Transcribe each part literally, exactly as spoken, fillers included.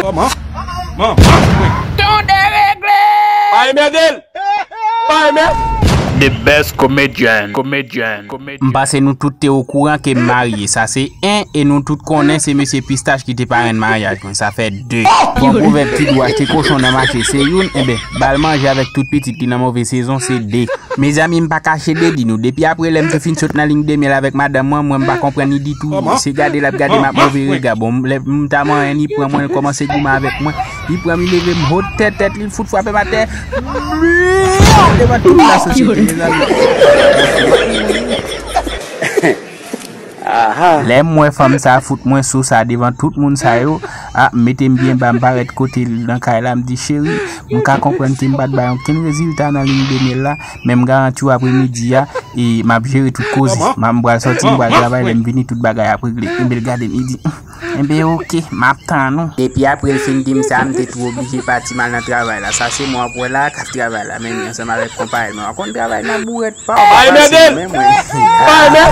Kòman? Man, man, mwen. Tonde regle! Pa enmède l! Pa enmède! The best comedian, comedian, comedian. M panse nou tout te okouran ke m marye. Sa se en, e nou tout konnen se mesye Pistach ki te parenn maryaj mwen. Sa fè de. Bon pwovèb ki di w achte kochon nan mache se youn, enben, ba l manje avèk tout pitit li nan move sezon se de. Mezanmi, m pa kache de di nou, depi apre lè m te fin sot nan liy de myèl avèk madanm mwen, mwen m pa konprann li ditou. Se gade l ap gade m ak move rega. Bon, lè m ta manyen, li pran mwen, li kòmanse goumen avèk mwen. Li pran m, li leve m ho tèt, tèt li, li fout frape m atè. Devan tout lasosyete, mezanmi. Lè m wè fanm sa fout mwen sou sa devan tout moun sa yo, a, m mete m byen ba, m parèt kote l nan kay la, m di, cheri, m ka konprann ke m pa t bay okenn rezilta nan liy de myèl la, men m garanti w aprè midi a, e m ap jere tout koze. M ap, m pral sòti, m pral travay, lè m vini, tout bagay ap regle. Enben, l gade m, li di, enben, oke, m ap tann ou. Depi apre l fin di m sa, m te tou oblije pati m al nan travay la. Sa se mwen w ap wè la k ap travay la, men ansanm avèk konpayèl mwen. W ap konn travay nan bourèt. Pa enmède l! Pa enmède!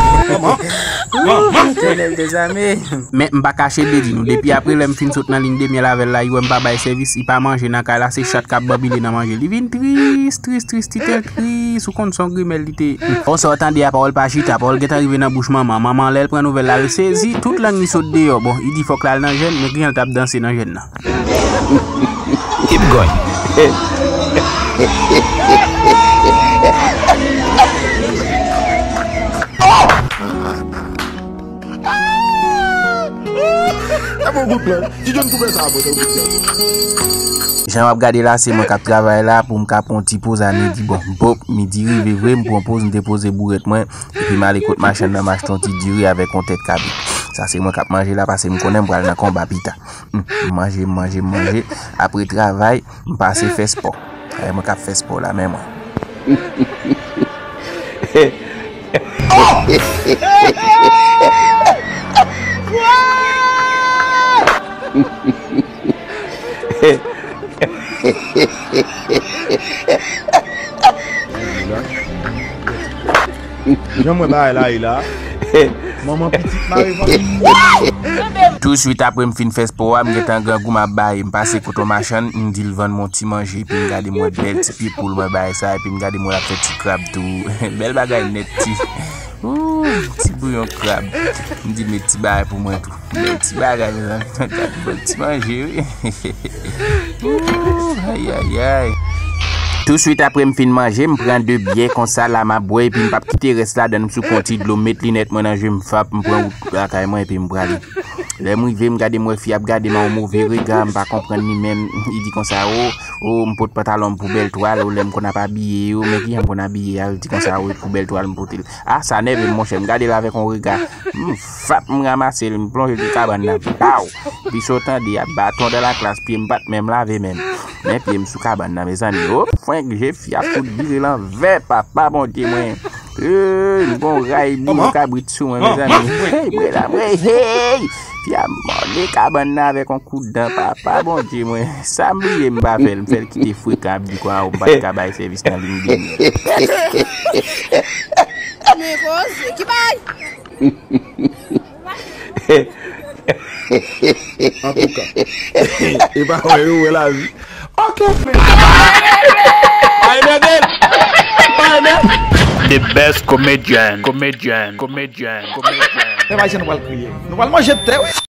Kòman? Etènèl dezame. Men m pa kache de di nou, depi apre lè m fin sot nan liy de myèl avè l la, li wè m pa bay sèvis, li pa manje nan kay la, se chat k ap banbile nan manje. Li vin tris, tris, tris, titèl tris, ou konn se yon grimèl li te. Fò sa w tande a, pawòl pa chita, pawòl gentan rive nan bouch manman. Manman, lè l pran nouvèl la, l sezi, tout lang li sot deyò. Bon, li di fòk l al nan jèn, men kijan l t ap danse nan jèn nan? Keep going. Jan w ap gade la, se mwen k ap travay la pou m ka pran yon ti poz a midi. Bon, bòp, midi rive vre, m pran poz, m te poze bourèt mwen, epi m ale kot machann nan, m achte yon ti diri avèk yon tèt kabrit. Sa se mwen k ap manje la, paske m konnen m pral nan konba pita. Hmm, m manje, m manje, m manje. Apre travay, m pase fè spò. Ay, mwen k ap fè spò la, men mwen. Jan mwen bagay la ye la. Manman pitit mare fanmi. Tousuit apre m fin fè spò a, m gentan grangou, m ap baye. M pase kote yon machann, m di l vann mwen yon ti manje, epi m gade m wè bèl ti pye poul mwen bay sa, epi m gade m wè l ap fè ti krab tou. Bèl bagay nèt, ti. Ooh, ti bouyon krab. M di, met ti bagay pou mwen tou. Bèl ti bagay, mezanmi. Gade bèl ti manje, wi. Ooh, ay, ay, ay. Tousuit apre m fin manje, m pran de byè konsa la, m ap bwè, epi m p ap kite rès ladann, m souke yon ti dlo, m met linèt mwen nan je m, fap, m pran wout lakay mwen, epi m prale. Lè m rive, m gade, m wè fi ap gade m a yon move rega, m pa konprann li menm. Li di konsa, o, o, m pot pantalon m pou bèl twal, o, lè m konn ap abiye yo, men kijan m konn abiye a, li di konsa, o, pou bèl twal m pote l. A, sa nève m, monchè, m gade l avèk yon rega. M fap, m ranmase l, m plonje l sou kabann nan. Baw! Epi sa w tande a, baton dans la classe, pye m pa t menm lave menm. Men pye m sou kabann nan, mezanmi. O, fwenk, je fi a fout vire l anvè, papa Bondye mwen. Ey, m gon ray bouyon kabrit sou mwen, mezanmi. Hey, mwen la, mwen, hey! Fi a mòde kabann nan avèk yon kout dan, papa Bondye mwen. Sa m bliye m pa fè l, m fè l kite frekan ap di kwa, m pa t ka bay sèvis nan liy de myèl. Men koze, ki bay? Antouka, e pa wè yo wè lavi. Ok. Pa enmède l! Pa enmède l! The best comedian, comedian, comedian, comedian. Pèp ayisyen, nou pral kriye. Nou pral manje tè, wi.